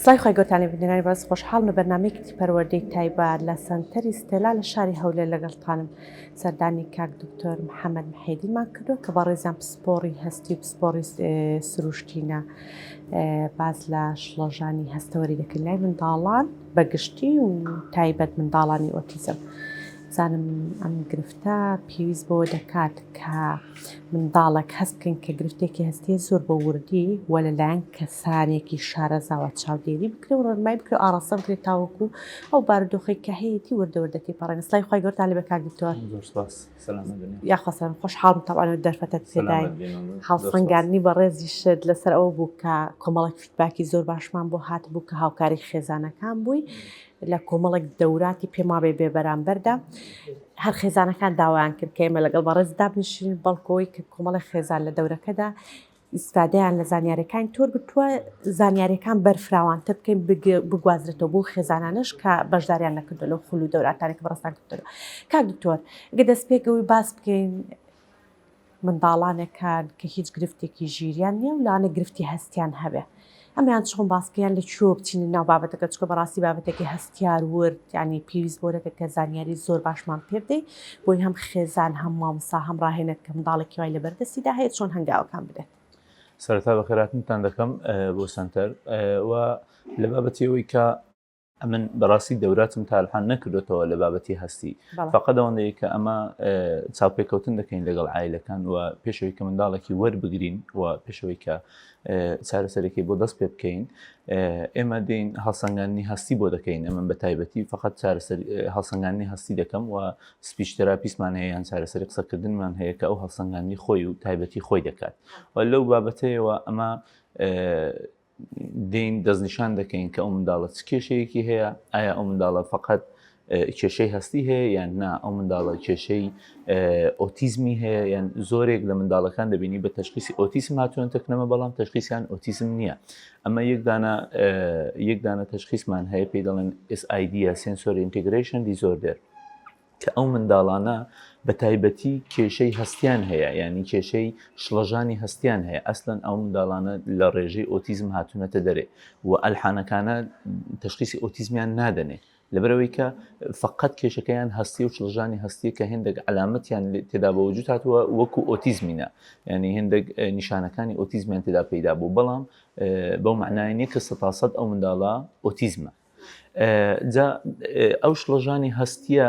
سڵاوی خوای گەورەتان لێ بینەرانی بەڕێز خۆشحاڵم لە بەرنامەیەکی پەروەردەی تایبەت لە سەنتەری ستێلا لە شاری هەولێر لەگەڵتانم سەردانی کاک دکتۆر محەممەد محێدینمان کردووە کە بەڕێزیان پسپۆڕی هەستی و پسپۆڕی سروشتینە باس لە شڵەژانی هەستەوەری دەکەن لای منداڵان بە گشتی و تایبەت منداڵانی ئۆتیزم زانم ئەم گرفتە پێویست بەوە دەکات کە منداڵێک هەست بکەین کە گرفتێکی هەستیە زۆر بە وردی و لەلایەن کەسانێکی شارەزاوە چاودێری بکرێ و ڕێنمایی بکرێ و ئاڕاستە بکرێت تاوەکو ئەو بارودۆخەی کە هەیەتی وردە وردە تێپەڕێنێ. سڵاوی خوای گەورەتان لێبێ کاک دکتۆر. زۆر سپاس. سەلامەت بن. یاخوا سەلام. خۆشحاڵم تەبعەن ئەو دەرفەتەت پێداین. سەلامەت بین. زۆر سپاس. هەڵسەنگاندنی بەڕێزیشت لەسەر ئەوە بوو کە کۆمەڵێک feedback ی زۆر باشمان بۆ هاتبوو کە هاوکاری خێزانەکان بووی. لە کۆمەڵێک دەوراتی پێم وابێ بێ بەرامبەردا هەر خێزانەکان داوایان کرد کە ئێمە لەگەڵ بەڕێز دابنیشین بەڵکۆی کە کۆمەڵێک خێزان لە دەورەکەدا ئیسفادەیان لە زانیارەکانی تۆر گرتووە زانیارەکان بەرفراوانتر بکەین بگوازرێتەوە بۆ خێزانانش کە بەشداریان نەکردو لەو خول و دەوراتانێک بەڕێزتان کردەوە کاک دکتۆر گە دەست پێکەوەی باس بکەین منداڵانێکان کە هیچ گرفتێکی ژیریان نییە و لەوانەیە گرفتی هەستیان هەبێ ئەمەیان چۆن باس بکەین لە کوێوە بچینە ناو بابەتەکە چونکە بەڕاستی بابەتێکی هەستیار ورد یعنی پێویست بۆ دەکات کە زانیاری زۆر باشمان پێ بدەیت بۆی هەم خێزان هەم مامۆستا هەم ڕاهێنەر کە منداڵێکی وای لەبەردەستیدا هەیە چۆن هەنگاوەکان بدات. سەرەتا بەخێرهاتنتان دەکەم بۆ سەنتەر و لە بابەتی ئەوەی کە ئەمن بەڕاستی دەوراتم تالحان نەکردوتەوە لە بابەتی هەستی فقط ئەوەندەیە کە ئەمە چاوپێکەوتن دەکەین لەگەڵ عیلەکان و پێشەوەی کە منداڵێکی وەربگرین و پێشەوەی کە چارەسەرەکەی بۆ دەست پێ بکەین ئێمە دێین هەڵسەنگاندنی هەستی بۆ دەکەین ئەمە بە تایبەتی فقط چارەسەر هەڵسەنگاندنی هەستی دەکەم و speech therapist مان هەیە یان چارەسەری قسەکردنمان هەیە کە ئەو هەڵسەنگاندنی خۆی و تایبەتی خۆی دەکات و لەو بابەتەیەوە ئەمە دێین دەستنیشان دەکەین کە ئەو منداڵە چ کێشەیەکی هەیە ئایا ئەو منداڵە فقط کێشەی هەستی هەیە یان نا ئەو منداڵە کێشەی ئۆتیزمی هەیە یان زۆرێک لە منداڵەکان دەبینی بە تەشخیسی ئۆتیسم هاتوون تەکنەمە بەڵام تەشخیسیان ئۆتیزم نییە ئەمە یەکدانە یەکدانە تەشخیسمان هەیە پێی دەڵێن SID sensory integration disorder کە ئەو منداڵانە بە تایبەتی کێشەی هەستیان هەیە ینی کێشەی شڵەژانی هەستیان هەیە ئەسلەن ئەو منداڵانە لە ڕێژەی ئۆتیزم هاتوونەتە دەرێ و ئەلحانەکانە تشخیسی ئۆتیزمیان نادەنێ لەبەرەوەی کە فقط کێشەکەیان هەستی و شڵەژانی هەستیە کە هێندێک علامەتیان تێدا بە وجود هاتووە وەکو ئۆتیزمینە ینی هێندێک نیشانەکانی ئۆتیزمیان تێدا پەیدا بوو بەڵام بەو معنای نییە کە سەتاسەد ئەو منداڵە ئۆتیزمە جا ئەو شڵەژانی هەستیە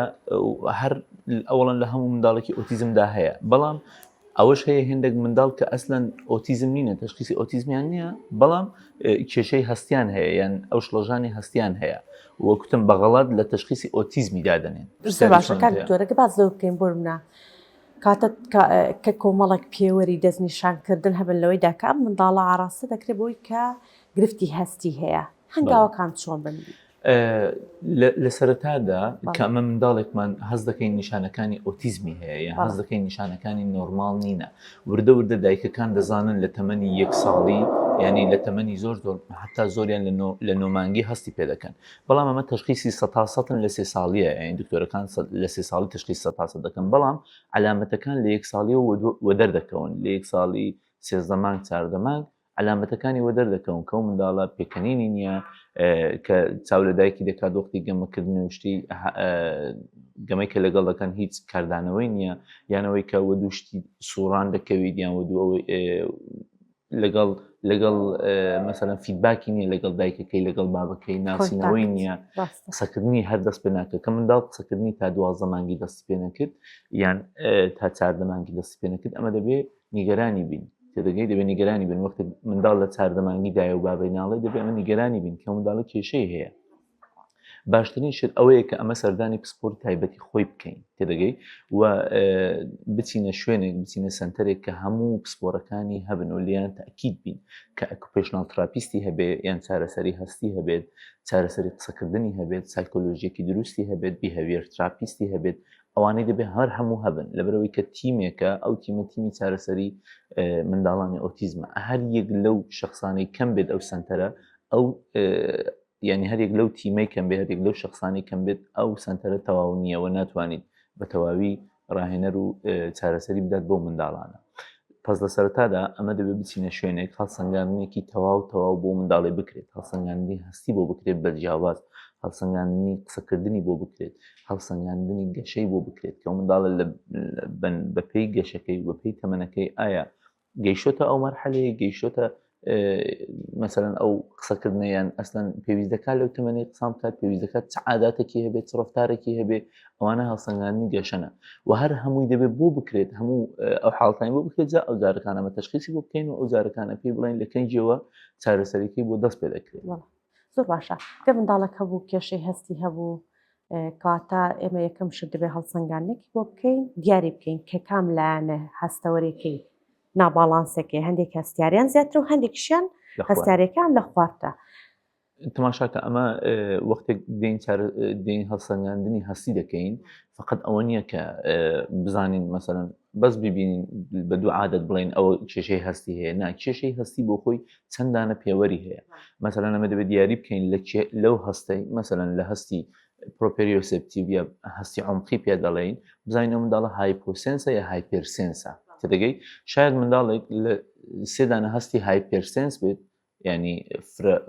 هەر ئەوڵەن لە هەموو منداڵێکی ئۆتیزمدا هەیە بەڵام ئەوەش هەیە هێندێک منداڵ کە ئەسلەن ئۆتیزم نینە تەشخیسی ئۆتیزمیان نییە بەڵام کێشەی هەستیان هەیە یان ئەو شڵەژانی هەستیان هەیە وەکوتم بە غەڵات لە تەشخیسی ئۆتیزمی دادەنێن باشە کاک دکتۆرەکە باس لەوە بکەین بۆ منە کاتە کە کۆمەڵێک پێوەری دەستنیشانکردن هەبن لەوەیدا کە ئەم منداڵە ئاراستە دەکرێت بۆی کە گرفتی هەستی هەیە هەنگاوەکان چۆن بن؟ لە سەرەتادا کە ئەمە منداڵێکمان هەز دەکەین نیشانەکانی ئۆتیزمی هەیە یان هەز دەکەین نیشانەکانی نۆرماڵ نینە وردە وردە دایکەکان دەزانن لە تەمەنی یەک ساڵی ینی لە تەمەنی زۆر زۆر حتا زۆریان لە نۆمانگی هەستی پێ دەکەن بەڵام ئەمە تشخیسی سەتا سەتن لە سێ ساڵیە یعنی دکتۆرەکان لە سێ ساڵی تشخیص سەتا سەد دەکەن بەڵام علامەتەکان لە یەک ساڵیەوە وەدەردەکەون لە یەک ساڵی سێزدە مانگ چاردە مانگ عەلامەتەکانی وەدەر دەکەون کە ئەو منداڵە پێکەنینی نییە کە چاو لە دایکی دەکات وەختی گەمەکردن و شتی گەمەی کە لەگەڵ دەکەن هیچ کاردانەوەی نییە یانەوەی کە وە دوو شتی سوڕان دەکەویت یان وە دوو ئەوەی لەگەڵ لەگەڵ مەسەلەن feedback ی نییە لەگەڵ دایکەکەی لەگەڵ بابەکەی ناسینەوەی نییە قسەکردنی هەر دەست پێ ناکە کە منداڵ قسەکردنی تا دوازدە مانگی دەستی پێ نەکرد یان تا چاردە مانگی دەستی پێ نەکرد ئەمە دەبێ نیگەرانی بین تێدەگەی دەبێ نیگەرانی بن وەختێک منداڵ لە چاردە مانگی دایە و بابەی ناڵێ دەبێ ئەمە نیگەرانی بین کە منداڵە کێشەی هەیە باشترین شت ئەوەیە کە ئەمە سەردانی پسپۆری تایبەتی خۆی بکەین تێدەگەی و بچینە شوێنێک بچینە سنتەرێک کە هەموو پسپۆرەکانی هەبن و لیان تاکیید بین کە occupational therapist ی هەبێ یان چارەسەری هەستی هەبێت چارەسەری قسەکردنی هەبێت سایکۆلۆژیەکی دروستی هەبێت behavior therapist ی هەبێت ئەوانەی دەبێت هەر هەموو هەبن لەبەرەوەی کە تیمێکە ئەو تیمە تیمی چارەسەری منداڵانی ئۆتیزمە هەر یەک لەو شخصانەی کەم بێت ئەو سنتەرە ئەو یعنی هەرێک لەو تیمەی کەم بێ هەرێک لەو شخصانی کەم بێت ئەو سنتەرە تەواو نییەوە ناتوانیت بە تەواوی ڕاهێنەر و چارەسەری بدات بۆ منداڵانە. پس لە سەرەتادا ئەمە دەبێت بچینە شوێنێک هەڵسەنگاندنێکی تەواو تەواو بۆ منداڵی بکرێت، هەڵسەنگاندنی هەستی بۆ بکرێت بە جیاواز، هەڵسەنگاندنی قسەکردنی بۆ بکرێت، هەڵسەنگاندنی گەشەی بۆ بکرێت کە ئەو منداڵە بەپێی گەشەکەی و بەپێی تەمەنەکەی ئایا گەیشتۆتە ئەو مەرحەلەیە گەیشتۆتە مەسەلەن ئەو قسەکردنە یان ئەسلەن پێویست دەکات لەو تەمەنی قسان بکات پێویست دەکات چ عاداتێکی هەبێت چ ڕفتارێکی هەبێ ئەوانە هەڵسەنگاندنی گەشەنە و هەر هەمووی دەبێت بۆ بکرێت هەموو ئەو حاڵتانی بۆ بکرێت جا ئەو جارەکانە مە تەشخیسی بۆ بکەین و ئەو جارەکانە پێی بڵێن لە کەنجیەوە چارەسەریەکەی بۆ دەست پێ دەکرێت. زۆر باشە کە منداڵەک هەبوو کێشەی هەستی هەبوو کەواتە ئێمە یەکەم شت دەبێت هەڵسەنگاندنێکی بۆ بکەین دیاری بکەین کە کام لایەنە هەستەوەرێکی ناباڵانسەکەی هەندێک هەستیاریان زیاتر و هەندێکیشیان هەستیارەکان لە خوارتە. تماشاکە ئەمە وەختێک دێین دێین هەڵسەنگاندنی هەستی دەکەین فقط ئەوە نییە کە بزانین مەسەلەن بەس ببینین بە دوو عادەت بڵێن ئەوە کێشەی هەستی هەیە نا کێشەی هەستی بۆ خۆی چەندانە پێوەری هەیە مەسەلەن ئەمە دەبێت دیاری بکەین لە لەو هەستەی مەسەلەن لە هەستی proprioceptive یا هەستی عمقی پێ دەڵێین بزانین ئەو منداڵە hyposense ە یا hypersense ە تێدەگەی شاید منداڵێک لە سێدانە هەستی hypersense بێت ینی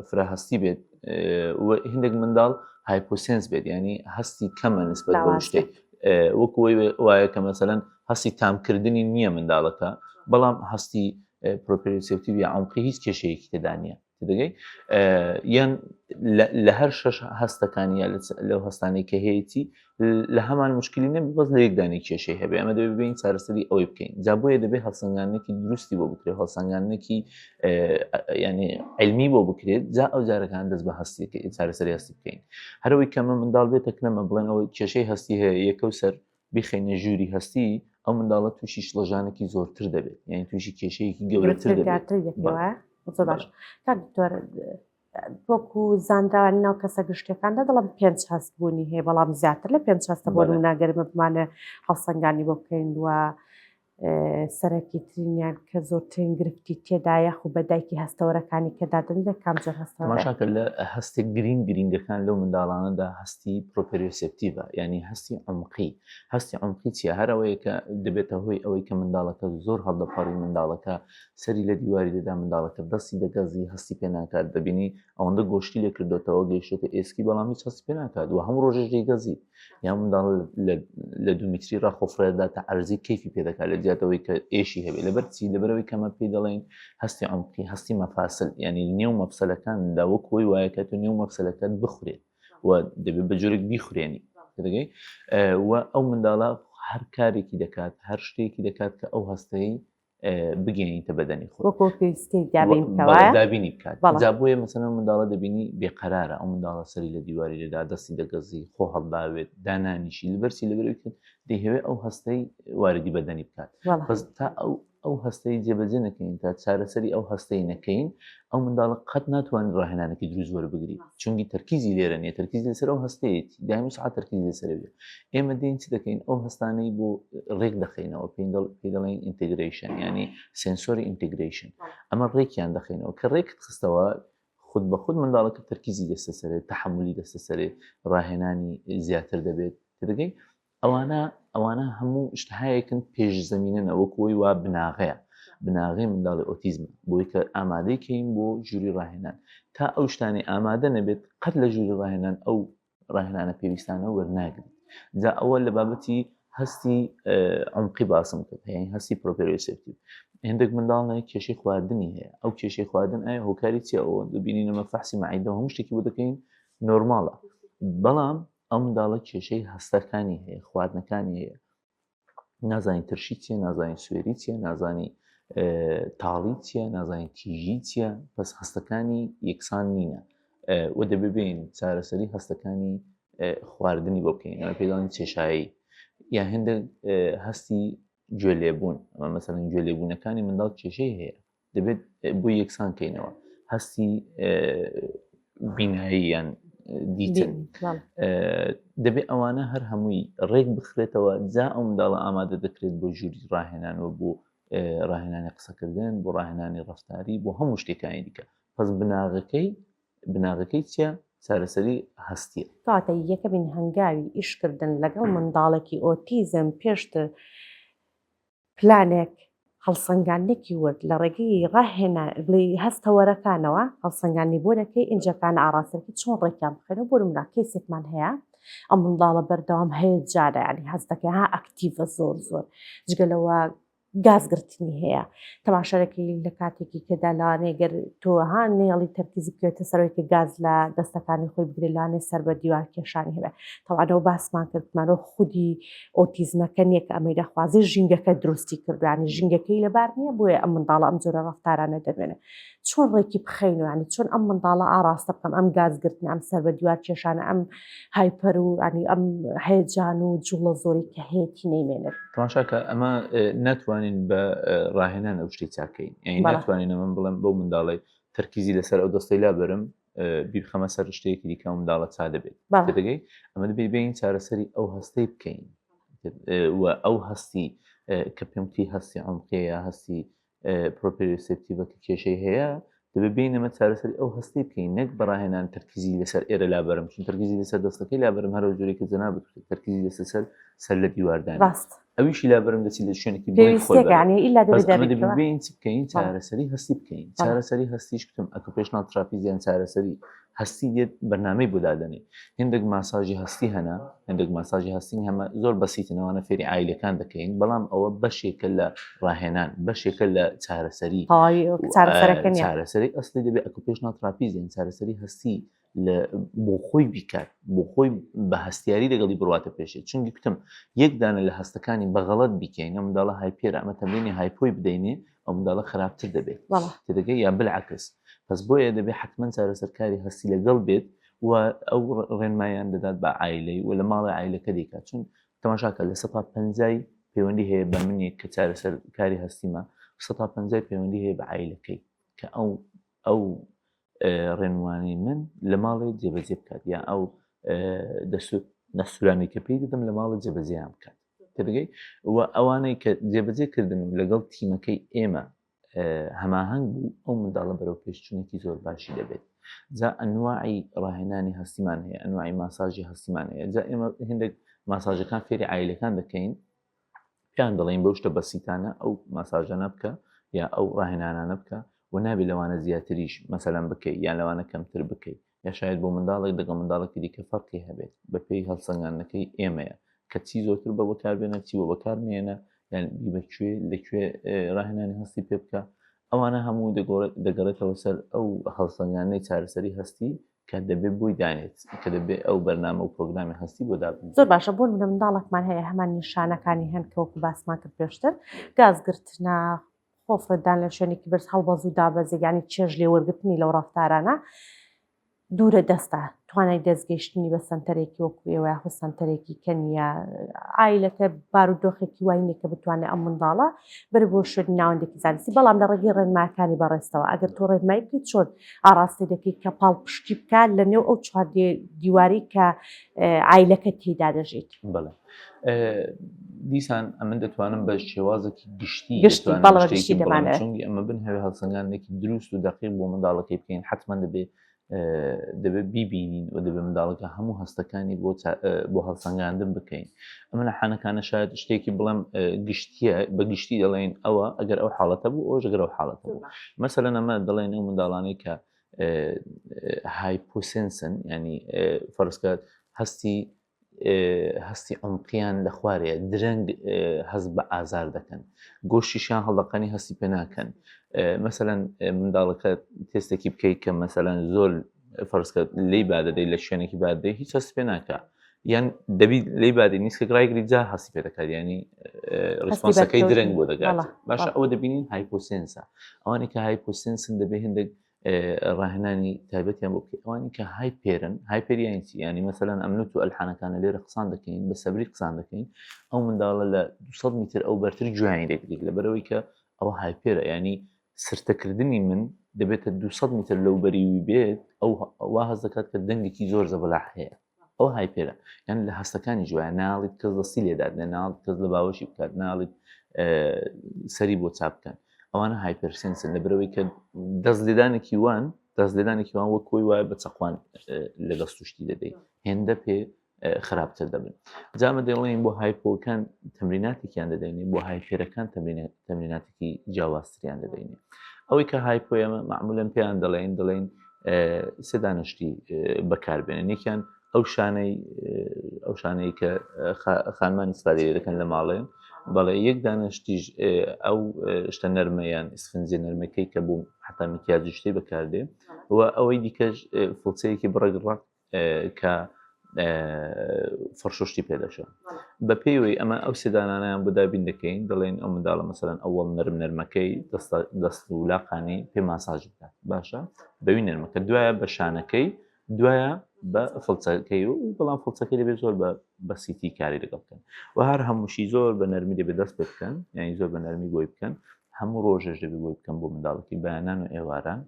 فرە هەستی بێت هندێک منداڵ hyposense بێت ینی هەستی کەمە نسبەت بە شتێک وەکو وایە کە مەسەلەن هەستی تامکردنی نییە منداڵەکە بەڵام هەستی proprioceptive یا عمقی هیچ کێشەیەکی تێدا نییە تێدەگەی یان لە هەر شەش هەستەکانی یا لەو هەستانەی کە هەیەی لە هەمان مشکلی نەبێ بەس لە یەکدانی کێشەی هەبێ ئەمە دەبێ بین چارەسەری ئەوەی بکەین جا بۆیە دەبێ هەڵسەنگاندنێکی دروستی بۆ بکرێت هەڵسەنگاندنێکی ینی علمی بۆ بکرێت جا ئەو جارەکان دەست بە هەستی چارەسەری هەستی بکەین هەرەوەی کەمە منداڵ بێتە کنەمە بڵێن ئەوە کێشەی هەستی هەیە یەکە و سەر بیخەینە ژووری هەستی ئەو منداڵە تووشی شڵەژانێکی زۆرتر دەبێت یعنی تووشی کێشەیەکی گەورەتر دەبێت زۆر باش کاک دکتۆر وەکو زانراوە ناو کەسە گشتەکاندا دەڵم پێنج هەست بوونی هەیە بەڵام زیاتر لە پێنج هەستە بۆ نمونە گەرمە بمانە هەڵسەنگانی بۆ بکەین و سەرەکی ترینیان کە زۆرترین گرفتی تێدا یاخو بە دایکی هەستەوەرەکانی کە دادەنرێت کام جۆر هەستەوەرە؟ تەماشاکە لە هەستە گرینگ گرینگەکان لەو منداڵانەدا هەستی proprioceptive ە یعنی هەستی عمقی هەستی عمقی چیە هەر ئەوەیە کە دەبێتە هۆی ئەوەی کە منداڵەکە زۆر هەڵدەپەڕی منداڵەکە سەری لە دیواری دەدا منداڵەکە دەستی دەگەزی هەستی پێ ناکات دەبینی ئەوەندە گۆشتی لێ کردوتەوە گەیشتە ئێسکی بەڵام هیچ هەستی پێ ناکات و هەموو ڕۆژێک دەیگەزی یان منداڵ لە دوو میتری ڕا خۆفڕێداتە عەرزی کەیفی پێ دەکات لە جیاتەوەی کە ئێشی هەبێ لەبەر چی لەبەرەوەی کەمە پێی دەڵێن هەستی عمقی هەستی مەفاسل یعنی نێو مەفسەلەکاندا وەک خۆی وایە کە تۆ نێو مەفسەلەکەت بخورێت و دەبێت بە جۆرێک بیخورێنی دەگەی و ئەو منداڵە هەر کارێکی دەکات هەر شتێکی دەکات کە ئەو هەستەی بگەێنیتە بەدەنی خۆ وەکۆ پێویستی دابین بکەوە دابینی بکات جا بۆیە مەسەلەن منداڵە دەبینی بێقەرارە ئەو منداڵە سەری لە دیواری لێدا دەستی دەگەزی خۆ هەڵداوێت دانانیشی لەبەرچی لەبەرەوەی کرد دەیهەوێ ئەو هەستەی واردی بەدەنی بکات بەس تا ئەو ئەو هەستەی جێبەجێ نەکەین تا چارەسەری ئەو هەستەی نەکەین ئەو منداڵە قەت ناتوانێت ڕاهێنانێکی دروست وەربگری چونگی تەرکیزی لێرە نیە تەرکیزی لەسەر ئەو هەستەیەتی دایم ساعت تەرکیزی لەسەرەوە ئێمە دێین چ دەکەین ئەو هەستانەی بۆ ڕێک دەخەینەوە پێی دەڵێن integration ینی sensory integration ئەمە ڕێکیان دەخەینەوە کە ڕێکت خستەوە خود بە خود منداڵەکە تەرکیزی دەستە سەرێت تەحملی دەستە سەرێت ڕاهێنانی زیاتر دەبێت تێدەگەی ئەوانە ئەوانە هەموو شتهایەکن پێش زەمینەنە وەکو ئەوەی وا بناغەیە بناغەی منداڵی ئۆتیزمە بۆی کە ئامادەی کەین بۆ ژووری ڕاهێنان تا ئەو شتانەی ئامادە نەبێت قەت لە ژووری ڕاهێنان ئەو ڕاهێنانە پێویستانە وەرناگریت جا ئەوە لە بابەتی هەستی عمقی باسم کرد هەیە هەستی proprioceptive هەندێک منداڵ نەیە کێشەی خواردنی هەیە ئەو کێشەی خواردن ئایا هۆکاری چیە ئەوە دەبینین ئەمە فەحسی مەعیدە هەموو شتێکی بۆ دەکەین نۆرماڵە بەڵام ئەو منداڵە کێشەی هەستەکانی هەیە خواردنەکانی هەیە نازانی ترشی چیە نازانی سوێری چیە نازانی تاڵی چیە نازانی تیژی چیە پس هەستەکانی یەکسان نینە و دەبێ بین چارەسەری هەستەکانی خواردنی بۆ بکەین ئەمە پێدانی چێشایی یا هەندێک هەستی گوێ لێبوون ئەمە مەسەلەن گوێ لێبوونەکانی منداڵ کێشەی هەیە دەبێت بۆی یەکسان کەینەوە هەستی بینایی یان دیتن دەبێت ئەوانە هەر هەمووی ڕێک بخرێتەوە جا ئەو منداڵە ئامادە دەکرێت بۆ ژووری ڕاهێنان و بۆ ڕاهێنانی قسەکردن بۆ ڕاهێنانی ڕفتاری بۆ هەموو شتێکانی دیکە پس بناغەکەی بناغەکەی چییە؟ چارەسەری هەستیە. کەواتە یەکەمین هەنگاوی ئیشکردن لەگەڵ منداڵێکی ئۆتیزم پێشتر پلانێک. هەڵسەنگاندنێکی ورد لە ڕێگەی ڕاهێنان بڵێ هەستەوەرەکانەوە هەڵسەنگاندنی بۆ دەکەی ئینجەکان ئاڕاستەکەی چۆن ڕێکیان بخەینەوە بۆ نمونە case ێکمان هەیە ئەم منداڵە بەردەوام هەیە جارە ینی هەست دەکەی ها active ە زۆر زۆر جگە لەوە گازگرتنی هەیە تەماشا دەکەی لە کاتێکی کەدا لەوانەیە گەر تۆ ها نێڵی تەرکیزی بکەوێتە سەرەوەی کە گاز لە دەستەکانی خۆی بگرێت لەوانەیە سەر بە دیوار کێشانی هەبێت تەوانەوە باسمان کردمانەوە خودی ئۆتیزمەکە نییە کە ئەمەی دەخوازێ ژینگەکە دروستی کردو ینی ژینگەکەی لەبار نییە بۆیە ئەم منداڵە ئەم جۆرە ڕەفتارانە دەبێنێ چۆن ڕێکی بخەین و ینی چۆن ئەم منداڵە ئاراستە بکەم ئەم گازگرتن ئەم سەر بە دیوار کێشانە ئەم hyper و ینی ئەم هەیەجان و جوڵە زۆری کە هەیەتی نەیمێنێت. تەماشاکە ئەمە ناتوانین بە ڕاهێنان ئەو شتی چاکەین یعنی ناتوانین ئەمە بڵێم بەو منداڵی تەرکیزی لەسەر ئەو دەستەی لا بەرم بیرخەمە سەر شتێکی دیکە و منداڵە چا دەبێت دەگەی ئەمە دەبێت بین چارەسەری ئەو هەستەی بکەین و ئەو هەستی کە پێمتی هەستی عمقەیە هەستی proprioceptive ە کە کێشەی هەیە دەبێت بین ئەمە چارەسەری ئەو هەستی بکەین نەک بەڕاهێنان تەرکیزی لەسەر ئێرە لابەرم چون تەرکیزی لەسەر دەستەکەی لابەرم هەرو جۆرێک کە جەنابت تەرکیزی لەسەر سەر سەر لە دیواردان ڕاست ئەویشی لابەرم دەچی لە شوێنێکی بین چ بکەین چارەسەری هەستی بکەین چارەسەری هەستیش بکەم occupational therapy یان چارەسەری هەستی دێت بەرنامەی بۆ دادەنێ هندێک ماساژی هەستی هەنا هندێک ماساژی هەستی هەمە زۆر بەسیتنەوەە فێری عیلەکان دەکەین بەڵام ئەوە بەشێکە لە ڕاهێنان بەشێکە لە چارەسەری چارەسەری ئەسلی دەبێت occupational therapy یان چارەسەری هەستی بۆ خۆی بیکات بۆ خۆی بە هەستیاری لەگەڵی بڕاتە پێشێ چونگی کوتم یەک دانە لە هەستەکانی بە غەڵەت بیکەین ئەم منداڵە hyper ە ئەمە تەمرینی hypo ی بدەینێ ئەو منداڵە خراپتر دەبێت تێدەگەی یا بالعکس پس بۆیە دەبێت حتمما چارەسەرکاری هەستی لەگەڵ بێت و ئەو ڕێنمایان دەدات بە عیلەی و لە ماڵی عیلەکە دیکات چون تەماشاکە لە سەتا پەنجای پەیوەندی هەیە بە منێک کە چارەسەرکاری هەستیمە سەتا پەنجای پەیوەندی هەیە بە عیلەکەی کە ئەو ئەو ڕێنموانی من لە ماڵێ جێبەجێ بکات یان ئەو دەستورانی کە پێی دەدەم لە ماڵە جێبەجێیان بکات تێدەگەی و ئەوانەی کە جێبەجێ کردن و لەگەڵ تیمەکەی ئێمە هەماهەنگ بوو ئەو منداڵە بەرەو پێشچونێکی زۆر باشی دەبێت جا ئەنواعی ڕاهێنانی هەستیمان هەیە ئەنواعی ماساژی هەستیمان هەیە جا ئێمە هندێک ماساژەکان فێری عیلەکان دەکەین پێیان دەڵێین بەو شتە بەسیتانە ئەو ماساژانە بکە یا ئەو ڕاهێنانانە بکە و نابێت لەوانە زیاتریش مەسەلەن بکەی یان لەوانە کەمتر بکەی یا شاید بۆ منداڵێک دەگەڵ منداڵێکی دیکە فەرقی هەبێت بەپێی هەڵسەنگاندنەکەی ئێمەیە کە چی زۆرتر بە بەکاربێنە چی بۆ بەکارمێنە یان بە کوێ لە کوێ ڕاهێنانی هەستی پێ بکە ئەوانە هەموو دەگەڕێتەوە سەر ئەو هەڵسەنگاندنەی چارەسەری هەستی کە دەبێت بۆی دانێت کە دەبێت ئەو بەرنامە و پرۆگرامی هەستی بۆ دابنێت. زۆر باشە بۆ نمونە منداڵێکمان هەیە هەمان نیشانەکانی هەن کە وەکو باسمان کرد پێشتر گازگرتنە خۆفڕدان لە شوێنێکی بەرز هەڵبەز و دابەزێک یانی چێژ لێ وەرگرتنی لەو ڕەفتارانە دوورە دەستە توانای دەستگەیشتنی بە سەنتەرێکی وەکو ئێوە یاخود سەنتەرێکی کە نییە عایلەکە بارودۆخێکی وای نییە کە بتوانێت ئەم منداڵە بەر بۆ شوێنی ناوەندێکی زانستی بەڵام لە ڕێگەی ڕێنماکانی بەڕێزتەوە ئەگەر تۆ ڕێنمایی بکەیت چۆن ئاڕاستەی دەکەیت کە پاڵپشتی بکات لە نێو ئەو چوار دیواری کە عایلەکە تێیدا دەژیت؟ بەڵێ دیسان ئەمن دەتوانم بە شێوازێکی گشتی گشتی بەڵێ بە گشتی دەمانەوێت چونگی ئەمە بن هەوێ هەڵسەنگاندنێکی دروست و دەقیق بۆ منداڵەکەی بکەین حتمما دەبێت دەبێت بیبینین و دەبێت منداڵەکە هەموو هەستەکانی بۆ بۆ هەڵسەنگاندن بکەین ئەمە لە حانەکانە شاید شتێکی بڵێم گشتیە بە گشتی دەڵێن ئەوە ئەگەر ئەو حاڵەتە بوو ئەوش گەر ئەو حاڵەتە بوو مەسەلەن ئەمە دەڵێن ئەو منداڵانەی کە hyposense ن ینی فەرزکە هەستی هەستی عمقیان لە خوارەیە درەنگ هەست بە ئازار دەکەن گۆشتیشیان هەڵدەقەنی هەستی پێ ناکەن مەسەلەن منداڵەکە تێستێکی بکەیت کە مەسەلەن زۆر فەرزکە لی بادەدەی لە شوێنێکی بادەی هیچ هەست پێ ناکە یان دەبی لی بادی نیسکێک ڕایگری جا هەستی پێ دەکات ینی response ەکەی درەنگ بۆ دەگات باشە ئەوە دەبینین hyposense ە ئەوانەی کە hyposense ن دەبێ هندێک ڕاهێنانی تایبەتیان بۆ بکەیت ئەوانی کە hyper ن hyper یانی چی ینی مەسەلەن ئەمن و تو ئەلحانەکانە لێرە قسان دەکەین بە سەبری قسان دەکەین ئەو منداڵە لە 200 میتر ئەو بەرتر گوێیانی دەگریت لەبەرەوەی کە ئەوە hyper ە ینی سرتەکردنی من دەبێتە 200 میتر لەو بەریوی بێت ئەو وا هەست دەکات کە دەنگێکی زۆر زەبەلاح هەیە ئەو hyper ە یان لە هەستەکانی جوایە ناڵیت کەس دەستی لێدات نە ناڵیت کەس لە باوەشی بکات ناڵیت سەری بۆ چاپ بکەن ئەوانە hypersense ن لە برەوەی کە دەست لێدانێکی وان دەست لێدانێکی وان وەک کۆی وایە بە چەقوان لە دەست توشتی دەدەی هێندە پێ. خراپتر دەبن. جا ئەمە دەڵێین بۆ hypo کان تەمریناتێکیان دەدەینێ، بۆ hyper ەکان تەمریناتێکی جیاوازتریان دەدەینێ. ئەوەی کە hypo ئێمە مەعمولەن پێیان دەڵێین، دەڵێین سێ دانەشتی بەکاربێنن. یەکیان ئەو شانەی ئەو شانەی کە خانمانی ئیسفادەی دەکەن لە ماڵێ، بەڵێ یەک دانەشتیش ئەو شتە نەرمە یان ئیسفنجە نەرمەکەی کە بۆ حتا مکیاجی شتەی بەکاردێ و ئەوەی دیکەش فڵچەیەکی بڕێک ڕەق کە فڕشوشتی پێ دەشۆن. بە پێی ئەمە ئەو سێدانانیان بۆ دابین دەکەین، دەڵێن ئەو منداڵە مەسەلەن ئەوەڵ نەرم نەرمەکەی دەست و لاقانی پێ ماساژ بکات، باشە بەوی نەرمەکە، دوایە بە شانەکەی، دوایە بە فڵچەکەی و بەڵام فڵچەکەی دەبێت زۆر بە بەسیتی کاری لەگەڵ بکەن و هەر هەمووشی زۆر بە نەرمی دەبێت دەست پێ بکەن، یعنی زۆر بە نەرمی بۆی بکەن، هەموو ڕۆژێش دەبێت بۆی بکەن بۆ منداڵەکەی بەیانان و ئێواران.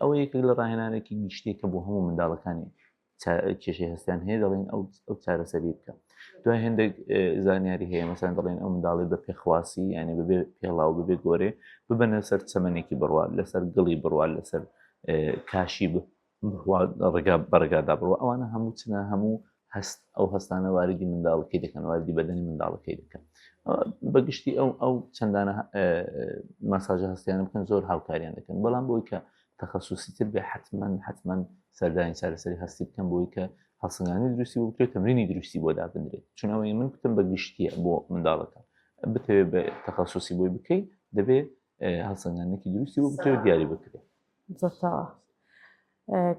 ئەوە یەکێک لە ڕاهێنانێکی گشتیە کە بۆ هەموو منداڵەکانی کێشەی هەستیان هەیە دەڵێن ئەو ئەو چارەسەری بکە. دوای هەندێک زانیاری هەیە، مەسەن دەڵێن ئەو منداڵی بە پێخواسی یعنی بەبێ پێڵاو بەبێ گۆرێ ببەنە سەر چەمەنێکی بڕوات، لەسەر گڵی بڕوات، لەسەر کاشی بڕوات، ڕێگا بەڕێگادا بڕوات. ئەوانە هەموو چنە هەموو هەست ئەو هەستانە واریدی منداڵەکەی دەکەن، واریدی بەدەنی منداڵەکەی دەکەن. بەگشتی ئەو ئەو چەندانە ماساژە هەستیانە بکەن زۆر هاوکاریان دەکەن، بەڵام بۆی کە تەخەسوسی تر بێ حتمما حتمما سەردانی چارەسەری هەستی بکەن بۆی کە هەڵسەنگاندنی دروستی بۆ بکرێت، تەمرینی دروستی بۆ دابنرێت. چون ئەوەی من کوتم بە گشتیە بۆ منداڵەکە بتەوێت بە تەخەسوسی بۆی بکەی دەبێ هەڵسەنگاندنێکی دروستی بۆ بکرێت و دیاری بکرێت. زۆر تەواو.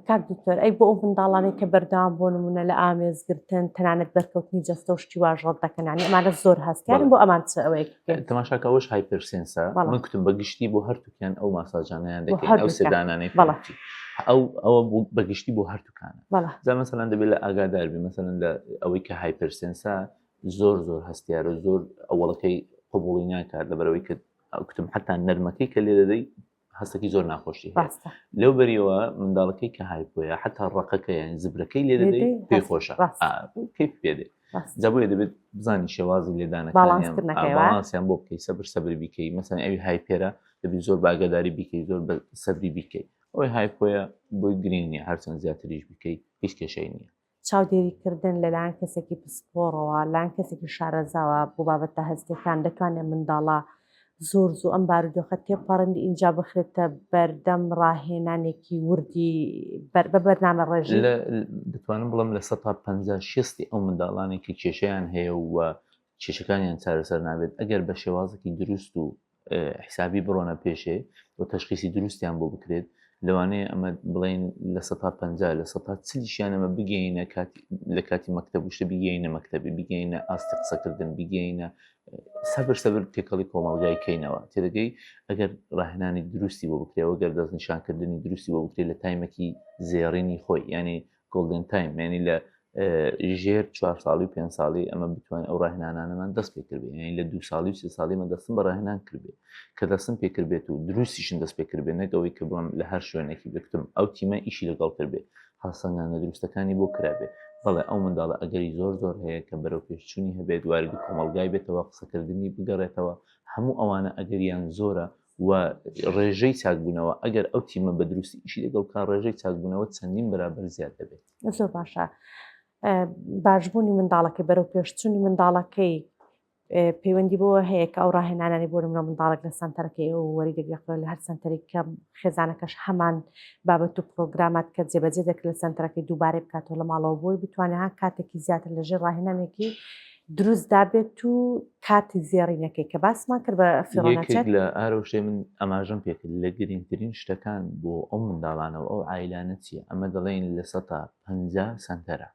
کاک دکتۆر ئەی بۆ ئەو منداڵانەی کە بەردەوام بۆ نمونە لە ئامێزگرتن تەنانەت بەرکەوتنی جەستە و شتی واش ڕەت دەکەن، یعنی ئەمانە زۆر هەستیارن، بۆ ئەمان چ ئەوەیەک بکەین؟ تەماشاکە ئەوەش hypersense ە. من کوتم بە گشتی بۆ هەرتووکیان ئەو ماساجانیان دەکەین، ئەو سێدانانەی ئەو ئەوە بە گشتی بۆ هەرتووکانە. جا مەسەلەن دەبێت لە ئاگادار بی، مەسەلەن لە ئەوەی کە hypersense ە زۆر زۆر هەستیارە و زۆر ئەوەڵەکەی قبوڵی ناکات، لەبەرەوەی کە کوتم حتا نەرمەکەی کە لێ دەدەی هەستەکی زۆر ناخۆشی هەیە. لەو بەریەوە منداڵەکەی کە hypo یە حتا ڕقەکە یان زبرەکەی لێ دەدەی پێی خۆشە، کەیف پێ دێ. جا بۆیە دەبێت بزانی شێوازی لێدانەکانیان باڵانسیان بۆ بکەی، سەبر سەبر بیکەی. مەسەن ئەوی hyper ە دەبێت زۆر باگەداری بیکەی، زۆر بە سەبری بیکەی. ئەوەی hypo یە بۆی گرنگ نییە، هەرچەند زیاتریش بیکەی هیچ کێشەی نییە. چاودێریکردن لەلایەن کەسێکی پسپۆڕەوە، لایەن کەسێکی شارەزاوە بۆ بابەتە هەستیەکان دەتوانێت منداڵە زۆر زوو ئەم بارودۆخە تێپەڕێنێت ئینجا بخرێتە بەردەم ڕاهێنانێکی وردی بە بەرنامە ڕێژی. دەتوانم بڵێم 50% 60ی ئەو منداڵانەی کە کێشەیان هەیە و کێشەکانیان چارەسەر نابێت ئەگەر بە شێوازێکی دروست و حیسابی بڕۆنە پێشێ و تەشخیسی دروستیان بۆ بکرێت، لەوانەیە ئەمە بڵێین 50%، 40%یشیان ئەمە بگەینە لە کاتی مەکتەب شتە بگەینە مەکتەبی، بگەینە ئاستی قسەکردن، بگەینە سەبر سەبر تێکەڵی کۆمەڵگای کەینەوە. تێدەگەی ئەگەر ڕاهێنانی دروستی بۆ بکرێەوە، گەر دەستنیشانکردنی دروستی بۆ بکرێت لە time ێکی زێڕینی خۆی، ینی golden time، ینی لە ژێر 4 ساڵی و 5 ساڵی ئەمە بتوانین ئەو ڕاهێنانانەمان دەست پێ کردبێ، یعنی لە 2 ساڵی و 3 ساڵی مە دەستم بە ڕاهێنان کردبێ کە دەستم پێ کردبێت و دروستیشن دەست پێ کردبێ، نەک ئەوەی کە بڵێم لە هەر شوێنێکی بکتم ئەو تیمە ئیشی لەگەڵ کردبێ، هەڵسەنگاندنە دروستەکانی بۆ کرابێ. بەڵێ ئەو منداڵە ئەگەری زۆر زۆر هەیە کە بەرەو پێشچوونی هەبێت، واردی کۆمەڵگای بێتەوە، قسەکردنی بگەڕێتەوە، هەموو ئەوانە ئەگەریان زۆرە و ڕێژەی چاکبوونەوە ئەگەر ئەو تیمە بە دروستی ئیشی لەگەڵ بکات ڕێژەی چاکبوونەوە چەندین بەرابەر زیاد دەبێت. زۆر باشە. باشبوونی منداڵەکەی بەرەو پێشچوونی منداڵەکەی پەیوەندی بۆ هەیە کە ئەو ڕاهێنانانی بۆ نمونە منداڵێک لە سەنتەرەکەی ئەو وەری دەگرێت لە هەر سەنتەرێک کە خێزانەکەش هەمان بابەت و پرۆگرامات کە جێبەجێ دەکرێت لە سەنتەرەکەی دووبارەی بکاتەوە لە ماڵەوە بۆی بتوانێت ها کاتێکی زیاتر لەژێر ڕاهێنانێکی دروست دابێت و کاتی زێڕینەکەی کە باسمان کرد بە فیڕۆنەچێت. لە ئارەوشێ من ئاماژەم پێکرد لە گرنگترین شتەکان بۆ ئەو منداڵانە و ئەو عایلانە چییە؟ ئەمە دەڵێین 50% سەنتەرە.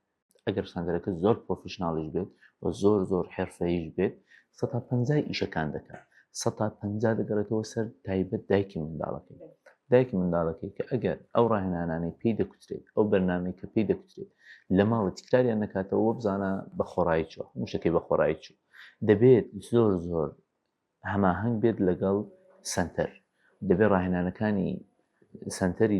ئەگەر سەنتەرەکە زۆر professional یش بێت و زۆر زۆر حرفەیش بێت 50% ئیشەکان دەکات، 50% دەگەڕێتەوە سەر تایبەت دایکی منداڵەکەی. دایکی منداڵەکەی کە ئەگەر ئەو ڕاهێنانانەی پێی دەکوترێت، ئەو بەرنامەی کە پێی دەکوترێت لە ماڵە تکراریان نەکاتەوە، وەبزانە بە خۆڕایی چووە، هەموو شتەکەی بە خۆڕایی چوو. دەبێت زۆر زۆر هەماهەنگ بێت لەگەڵ سەنتەر، دەبێت ڕاهێنانەکانی سەنتەری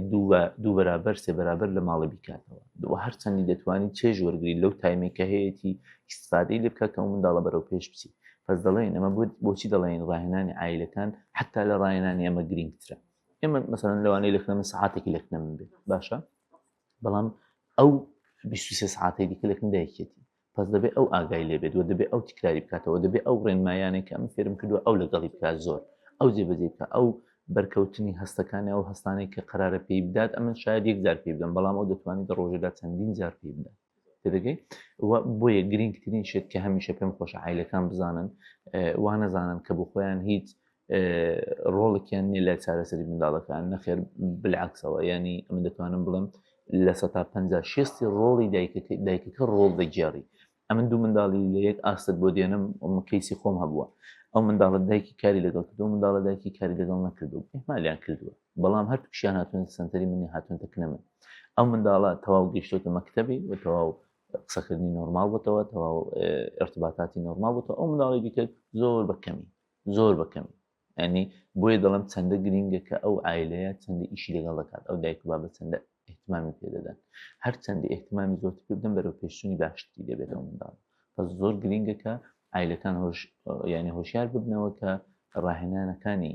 دوو بەرابەر سێ بەرابەر لە ماڵە بیکاتەوە و هەرچەندی دەتوانیت چێژ وەرگری لەو time ێک کە هەیەی ئیسفادەی لێ بکات کە ئەو منداڵە بەرەو پێش بچی. پس دەڵێن ئەمە بۆچی دەڵێن ڕاهێنانی عایلەکان حتا لە ڕاهێنانی ئەمە گرنگترە. ئێمە مەسەلەن لەوانەیە لە من سەعاتێکی لە من بێت، باشە، بەڵام ئەو 23 سەعاتەی دیکە لە کن دایکێتی. پس دەبێ ئەو ئاگای لێ بێت و دەبێ ئەو تکراری بکاتەوە، دەبێ ئەو ڕێنمایانەی کە ئەمن فێرم کردووە ئەو لەگەڵی بکات زۆر ئەو جێبەجێی بکات، ئەو بەرکەوتنی هەستەکانی ئەو هەستانەی کە قەرارە پێی بدات ئەمن شاید یەک جار پێی بدەم بەڵام ئەو دەتوانێت لە ڕۆژێدا چەندین جار پێی بدات. تێدەگەی؟ و بۆیە گرنگترین شت کە هەمیشە پێم خۆشە عایلەکان بزانن وا نەزانن کە بۆ خۆیان هیچ ڕۆڵێکیان نییە لە چارەسەری منداڵەکان نەخێر بالعکسەوە ینی ئەمن دەتوانم بڵێم 50% شێستی ڕۆڵی دایکەکە دایکەکە ڕۆڵ دەگێڕی ئەمن دوو منداڵی لە یەک ئاستت بۆ دێنم ئەم case ی خۆم هەبووە ئەو منداڵە دایکی کاری لەگەڵ کردو منداڵە دایکی کاری لەگەڵ نەکردو ئیهمالیان کردووە بەڵام هەردووکیان هاتوون سنتەری منی هاتوونتە کنە من ئەو منداڵە تەواو گەیشتۆتە مەکتەبی و تەواو قسەکردنی نۆرمال بۆتەوە تەواو ارتباطاتی نۆرمال بۆتەوە ئەو منداڵی دیکە زۆر بە کەمی زۆر بە کەمی ینی بۆیە دەڵم چەندە گرینگە کە ئەو عایلەیە چەندە ئیشی لەگەڵ دەکات ئەو دایک و بابە چەندە اهتمامی پێدەدەن هەرچەندی اهتمامی زۆرتر پێ بدەن بەرەو پێشچوونی باشتری دەبێت ئەو منداڵ پس زۆر گرینگە کە عایلەکان هۆش ینی هۆشیار ببنەوە کە ڕاهێنانەکانی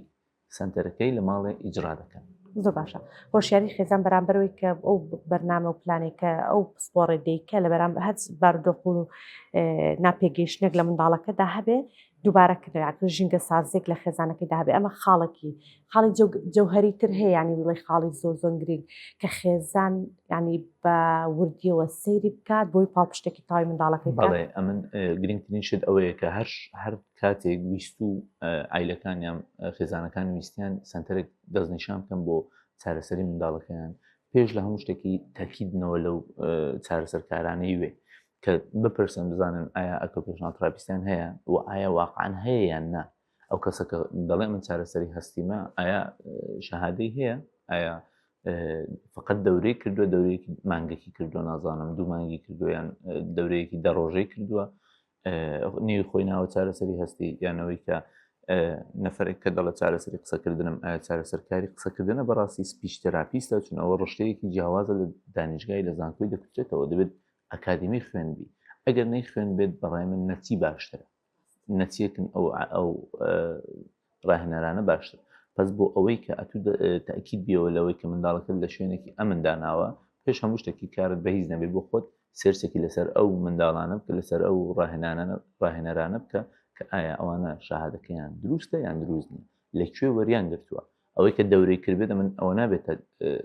سەنتەرەکەی لە ماڵێ ئیجرا دەکەن. زۆر باشە هۆشیاری خێزان بەرامبەرەوەی کە ئەو بەرنامە و پلانێک کە ئەو پسپۆڕێ دەیکە لە بەرام هەچ بارودۆخ و ناپێگەیشتنێک لە منداڵەکەدا هەبێ دووبارە کردنەوە ژینگە سازێک لە خێزانەکەیدا هەبێ ئەمە خاڵێکی خاڵی جەوهەری تر هەیە ینی بڵێ خاڵی زۆر زۆر گرنگ کە خێزان ینی بە وردیەوە سەیری بکات بۆی پاڵپشتێکی تاوی منداڵەکەی بەڵێ ئەمن گرنگترین شت ئەوەیە کە هەر هەر کاتێک ویست و عایلەکان یان خێزانەکان ویستیان سنتەرێک دەستنیشان بکەن بۆ چارەسەری منداڵەکەیان پێش لە هەموو شتێکی تەکیدنەوە لەو چارەسەرکارانەی وێ کە بپرسن بزانن ئایا occupational therapist یان هەیە و ئایا واقعا هەیە یان نا ئەو کەسە کە دەڵێ من چارەسەری هەستیمە ئایا شەهادەی هەیە ئایا فقط دەورەی کردووە دەورەیەکی مانگێکی کردووە نازانم دوو مانگی کردووە یان دەورەیەکی دە ڕۆژەی کردووە نێوی خۆی ناوە چارەسەری هەستی یانەوەی کە نەفرێک کە دەڵە چارەسەری قسەکردنم ئایا چارەسەرکاری قسەکردنە بەڕاستی speech therapist ە چون ئەوە ڕشتەیەکی جیاوازە لە دانیشگای لە زانکۆی دەکوترێتەوە دەبێت ئەکادیمی خوێنبی ئەگەر نەی خوێن بێت بەڕای من نەچی باشترە نەچیەکن ئەو ئەو ڕاهێنەرانە باشتر پس بۆ ئەوەی کە ئەتو تاکیید بیەوە لەوەی کە منداڵەکەت لە شوێنێکی ئەمن داناوە پێش هەموو شتێکی کارت بە هیچ نەبێ بۆ خۆت search ێکی لەسەر ئەو منداڵانە بکە لەسەر ئەو ڕاهێنانە ڕاهێنەرانە بکە کە ئایا ئەوانە شەهادەکەیان دروستە یان دروست نییە لە کوێ وەریان گرتووە ئەوەی کە دەورەی کردبێت من ئەوە نابێتە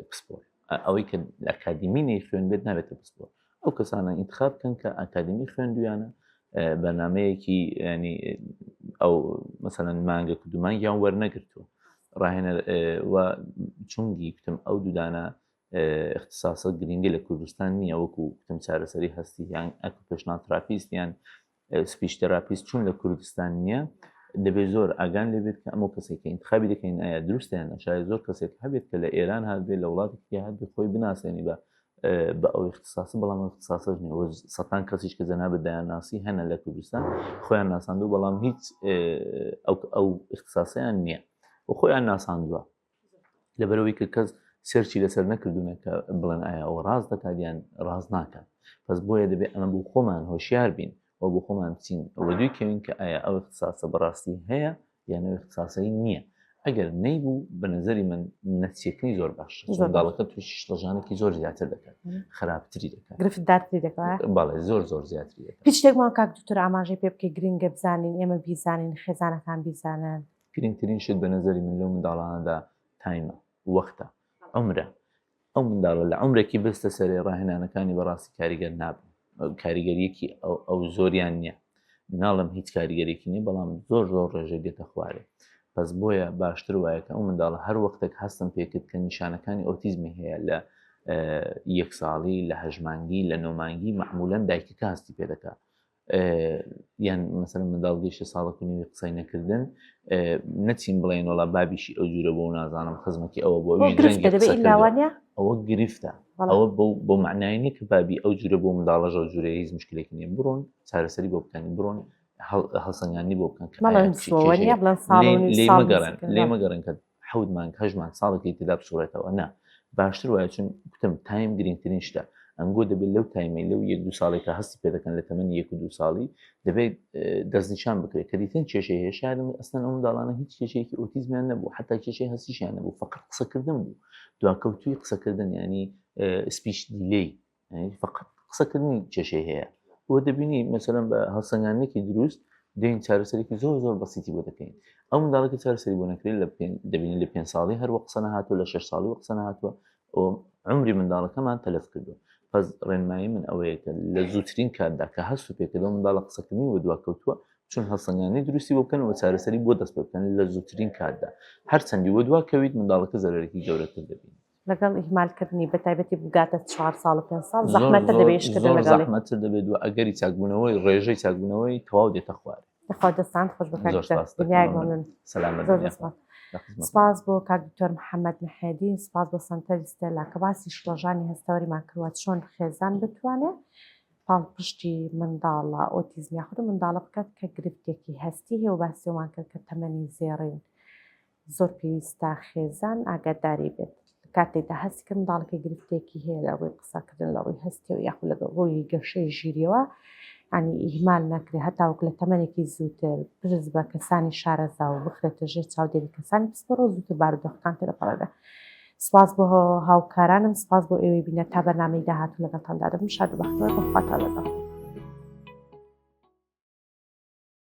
پسپۆر ئەوەی کە ئەکادیمی نەی خوێن بێت نابێتە پسپۆر ئەو کەسانە ئینتخاب بکەن کە ئەکادیمی خوێندویانە بەرنمەیەکی ینی ئەو مەسەلەن مانگێک و دوو مانگیان وەرنەگرتووە ڕاهێنەر و چونگی کوتم ئەو دوودانە اختصاصە گرنگە لە کوردستان نییە وەکو کوتم چارەسەری هەستی یان occupational therapist یان speech therapist چون لە کوردستان نییە دەبێت زۆر ئاگان لێبێت کە ئەمە کەسێک کە انتخابی دەکەین ئایا دروستە یان شاید زۆر کەسێک هەبێت کە لە ئێران هاتبێت لە وڵاتێکی هاتبێت خۆی بناسێنی بە بە ئەو اختصاصە بەڵام اختصاصەش نیە سەتان کەسیش کە جەنابت دەیان ناسی هەنە لە کوردستان خۆیان ناساندو بەڵام هیچ ئەو ئەو اختصاصیان نییە و خۆیان ناساندووە لەبەرەوەی کە کەس search ی لەسەر نەکردوونە کە بڵێن ئایا ئەوە ڕاست دەکات یان ڕاست ناکات پس بۆیە دەبێت ئەمە بۆ خۆمان هۆشیار بین و بۆ خۆمان بچین ئەوە دوی کەوین کە ئایا ئەو اختصاصە بەڕاستی هەیە یان ئەو اختصاصەی نییە ئەگەر نەیبوو بە نظری من نەچیەکەی زۆر باش منداڵەکە تووشی شڵەژانێکی زۆر زیاتر دەکات خراپتری دەکات گرفتدارتری دەکات بەڵێ زۆر زۆر زیاتری دەکات هیچ شتێکمان کاک دکتۆر ئاماژەی پێ بکەی گرنگە بزانین ئێمە بیزانین خێزانەکان بیزانن گرنگترین شت بە نظری من لەو منداڵانەدا time ە وەختە عمرە ئەو منداڵە لە عمرێکی بستە سەرێ ڕاهێنانەکانی بەڕاستی کاریگەر نابن کاریگەریەکی ئەو زۆریان نییە ناڵم هیچ کاریگەرێکی نییە بەڵام زۆر زۆر ڕێژە دێتە خوارێ پس بۆیە باشتر وایە کە ئەو منداڵە هەر وەختێک هەستم پێکرد کە نیشانەکانی ئۆتیزمی هەیە لە یەک ساڵی لە هەژمانگی لە نۆمانگی معمولەن دایکەکە هەستی پێ دەکات یان مەسەلەن منداڵ گەیشتە ساڵک و نیوی قسەی نەکردن نەچین بڵێن وڵا بابیشی ئەو جورە بۆ نازانم خزمەکی ئەوە بۆ ئەوە گرفتە ئەوە بۆ معنای نیە کە بابی ئەو جورە بۆ منداڵە ژەو جورە هیچ مشکلێکی نیە بڕۆن چارەسەری بۆ بکەن بڕۆن هەڵسەنگاندنی بۆ بکەن لێ مەگەڕێن کە حەوت مانگ هەشت مانگ ساڵێکی تێدا بسوڕێتەوە نا باشتر وایە چون کوتم time گرنگترین شتە ئەنگۆ دەبێت لەو time ەی لەو یەک دوو ساڵێک کە هەستی پێ دەکەن لە تەمەنی یەک و دوو ساڵی دەبێت دەستنیشان بکرێت کە دیتن کێشەی هەیە شاید ئەسڵەن ئەو منداڵانە هیچ کێشەیەکی ئۆتیزمیان نەبوو حتا کێشەی هەستیشیان نەبوو فقط قسەکردن بوو دواکەوتوی قسەکردن ینی speech delay فقط قسەکردنی کێشەی هەیە. و دەبینی مەسەلەن بە هەڵسەنگاندنێکی دروست دێین چارەسەرێکی زۆر زۆر بەسیتی بۆ دەکەین. ئەو منداڵە کە چارەسەری بۆ نەکرێت لە دەبینی لە پێنج ساڵی هەر وە قسە نەهاتووە، لە شەش ساڵی وە قسە نەهاتووە، عومری منداڵەکەمان تەلەف کردووە. پس ڕێنمایی من ئەوەیە کە لە زووترین کاتدا کە هەست و پێکردەوە منداڵە قسەکردنی وە دوا کەوتووە، چون هەڵسەنگاندنی دروستی بۆ بکەن و چارەسەری بۆ دەست پێ بکەن لە زووترین کاتدا. هەرچەندی وە دوا کەویت منداڵەکە زەرەرێکی گەورەتر دەبینێت. لەگەڵ ئیهمالکردنی بە تایبەتی بگاتە چوار ساڵ و پێنج ساڵ زەحمەتر دەبێت ئیشکردن لەگەڵی. زۆر زەحمەتر دەبێت و ئەگەری چاکبوونەوەی ڕێژەی چاکبوونەوەی تەواو دێتە خوارێ. یاخوا دەستان خۆش بێ کاک زۆر دکتۆر سپاس دەکەم دنیایەک مەمنون. مەمنون. سەلامەت زۆر بن زۆر یاخوا. سپاس. لە خزمەتم. سپاس بۆ کاک دکتۆر محەممەد محێدین، سپاس بۆ سەنتەری ستێلا کە باسی شڵەژانی هەستەوەریمان کردووە چۆن خێزان بتوانێ پاڵپشتی منداڵە ئۆتیزم یاخود منداڵە بکات کە گرفتێکی هەستی هەیە و باسی ئەومان کرد کە تەمەنی زێڕین زۆر پێویستە خێزان ئاگاداری بێت کاتێکدا هەستی کرد منداڵەکەی گرفتێکی هەیە لە ڕووی قسەکردن لە ڕووی هەستیەوە یاخود لە ڕووی گەشەی ژیریەوە ینی ئیهمال نەکرێت هەتاوەک لە تەمەنێکی زووتر پرس بە کەسانی شارەزا و بخرێتە ژێر چاودێری کەسانی پسپۆڕ و زووتر بارودۆخەکان تێدەپەڕێنێ سپاس بۆ هاوکارانم سپاس بۆ ئێوەی بینەر تا بەرنامەی داهاتوو لەگەڵتاندا دەبم شاد و بەختەوەر بم خواتان لەگەڵ.